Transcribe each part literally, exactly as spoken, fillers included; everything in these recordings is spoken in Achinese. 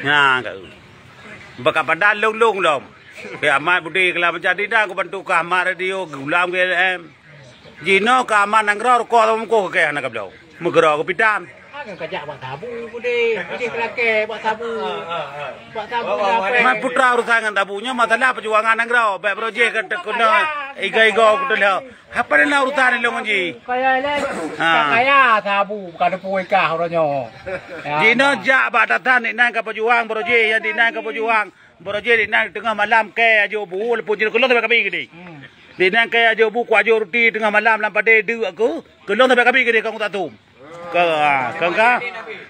Nyan ka. Bak padan lôn-lôn lom. Keu amat budi keulam jadi dah kubantu keu amat radio, gulam G L M. Jinoe keu amat nanggroe rukok mukoh keu hana kabloe. Meugeuro keu pitan. Akan kajak bak sabu budi, budi kelakée bak sabu. Bak sabu dah. Mai putra urusan ngon sabu nyoe masalah perjuangan nanggroe. Bèk beurojih keu keunoe iga-iga keu teulah. Hapa na urusan lôn ngon jih? Kaya lé. Ha. Kaya sabu bukan teupui kah uroe nyoe. Ya. Jinoe jak bak tatan inan ka peujuang beurojih, ya inan ka peujuang. Beurojih inan teungoh malam kée ajoh bu, leupun jinoe keulôn sabe kabi gede. Hmm. Inan kée ajoh bu, kuajoh ruti teungoh malam lam padé deuk aku. Keulôn sabe kabi gede kong tatum. Ke, ha, ke ka.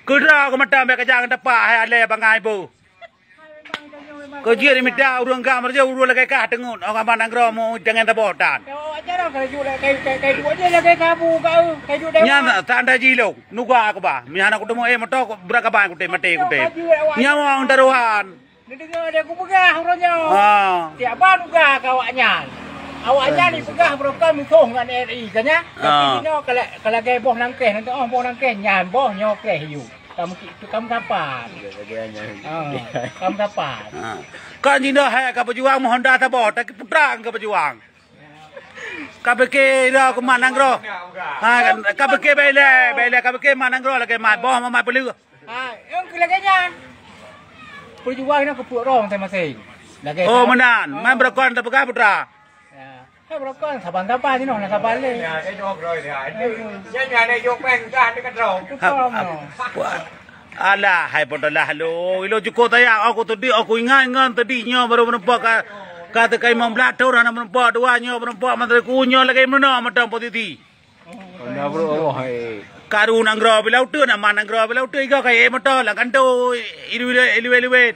Keudra ku mata bèk kajak ngon tapak hai alé bangai bu. Keu jeuet mita ureuëng gam raja ureuëng lagée kah teungeut, awak ban nanggroe mu jangan teuboh tan. Nyan tanda jilong, nuga aku bah. Mi hana kuteumé eh moto brat kaban kutem, maté kutem. Nyawa taruhan. Neudeungoe lé kupeugah uroe nyoe. Ha. Tiak ban peugah keu awaknyan. Awaknyan jipeugah beurokon musoh ngon R I ka nyan. Tapi jinoe ka la-, ka lagée boh nangkeh, nanti oh boh nangkeh nyan boh nyoe keh yue. Kamu ki-, kamu sapat. Ha, kamu sapat. Ha. Kan jinoe hai ka peujuang meuhonda saboh, tapi putra ka peujuang. Ka pike ira ku mak nanggroe. Ha, ka pike bele, bele ka pike mak nanggroe lagée mat boh mak peuleueh. Ha, nyang keu lagée nyan. Peujuang nyoe keu peuet rong masing-masing. Lagée Oh, meunan. Man beurokon tapeugah putra. Ya. Hai beurokon saban-saban jinoe na saban lé. Ya, eh, dua belas ya. Nyan nyan eh, jok peng dah dekat rong. Alah, hai potolah lo. Ilo cukup tayang aku tadi, aku ingat ngon tadi nyoe baru menempa ka, ka teuka lima belas tahun hana menempa dua nyoe menempa menteri ku nyoe lagée meunoe mantong posisi. Karu nanggroe bila uteuen, nama nanggroe bila uteuen iga kayée moto lam kanto iluwet-iluwet.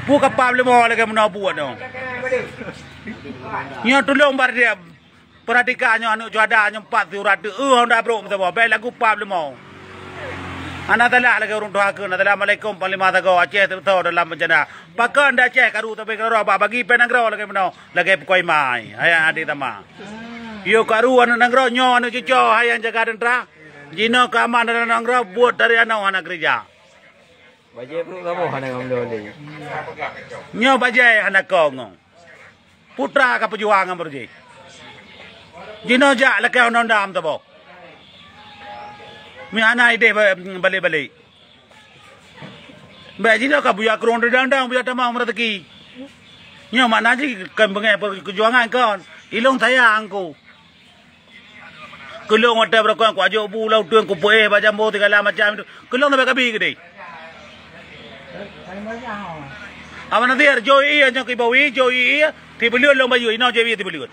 Pu kapal leumo lagée meunoe buet nyoe. Nyoe tulông bar dia perhatikan nyoe aneuk cuada nyoe empat surat tu, eh honda brok meusaboh, bèk lagu pap leumo. Hana salah lagée ureuëng tuha keu, hana salah Assalamualaikum Panglima Sagoe Aceh teutoe dalam bencana. Pakon di Aceh karu tapi keudroe bak bagi pèng nanggroe lagée meunoe. Lagée pukoi mai, hai aneuk tama. Yo karu aneuk nanggroe nyoe aneuk cuco hai nyang jaga teuntara. Jinoe keu aman dalam nanggroe buet dari aneuk hana keureuja. Bajée pruet kamoe hana ngon lé. Nyoe bajée hana kong. Putra ka peujuang ngon beurujih. Jinoe jak lakée undang-undang teuboh. Mi hana ideh ba-, balek-balek. Bèk jinoe ka buya krong deudang-dang buya tamong meureuzeukii. Nyoe makna jih kon beungéh peujuangan kon. Ilông sayang ku. Keulông watèe beureukoh ku ajok bu lam uteuen ku peuéh bak jambo sigala macam tu. Keulông leubeh kabi keudeh. Abang Nasir, jok ie nyoe kibawi, jok ie, tibeuleuet lông bayeue, inoe jok ie tibeuleuet.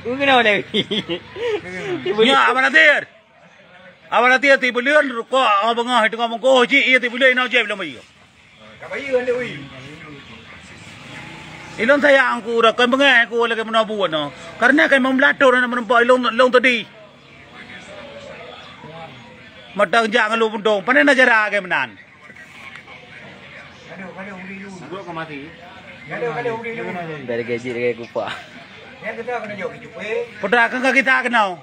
Ui keunoe lé. Nyoe Abang Nasir. Awak latihan tibeuleuet rukok awak beungoh teungoh meukoh cit ie tibeuleuet inong jép lom ayue. Ilôn sayang ku uroe kon beungéh ku lagée meunoe buet nyoe. Karena kai meumeulatôh na meureumpok ilôn lôn teudi. Mata jak ngon lôn puntông, pane na jara lagée meunan. Dari gaji lagée kupak. Putra keuka kita keunoe.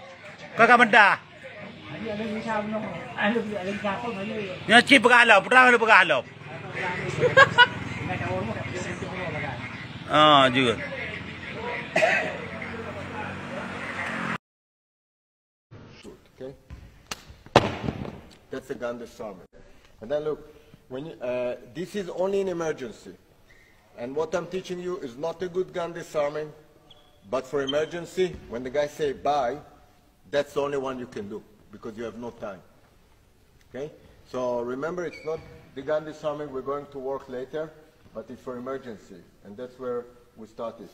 Keuka meudah. Nyoe cit peugah lom, putra lôn peugah lom. Ah, jeuet. Okay? That's a gun disarmament. And then look, when you, uh, this is only in emergency. And what I'm teaching you is not a good gun disarming, but for emergency, when the guy say bye, that's the only one you can do because you have no time. Okay? So remember, it's not the gun disarming we're going to work later, but it's for emergency, and that's where we started.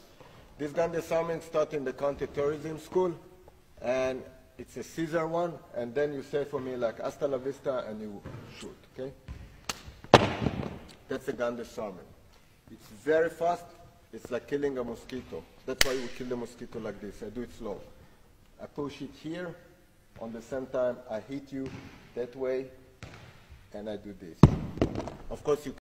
This gun disarming started in the counterterrorism school, and it's a scissor one, and then you say for me like hasta la vista, and you shoot. Okay? That's a gun disarming. It's very fast. It's like killing a mosquito. That's why we kill the mosquito like this. I do it slow. I push it here. On the same time, I hit you that way, and I do this. Of course, you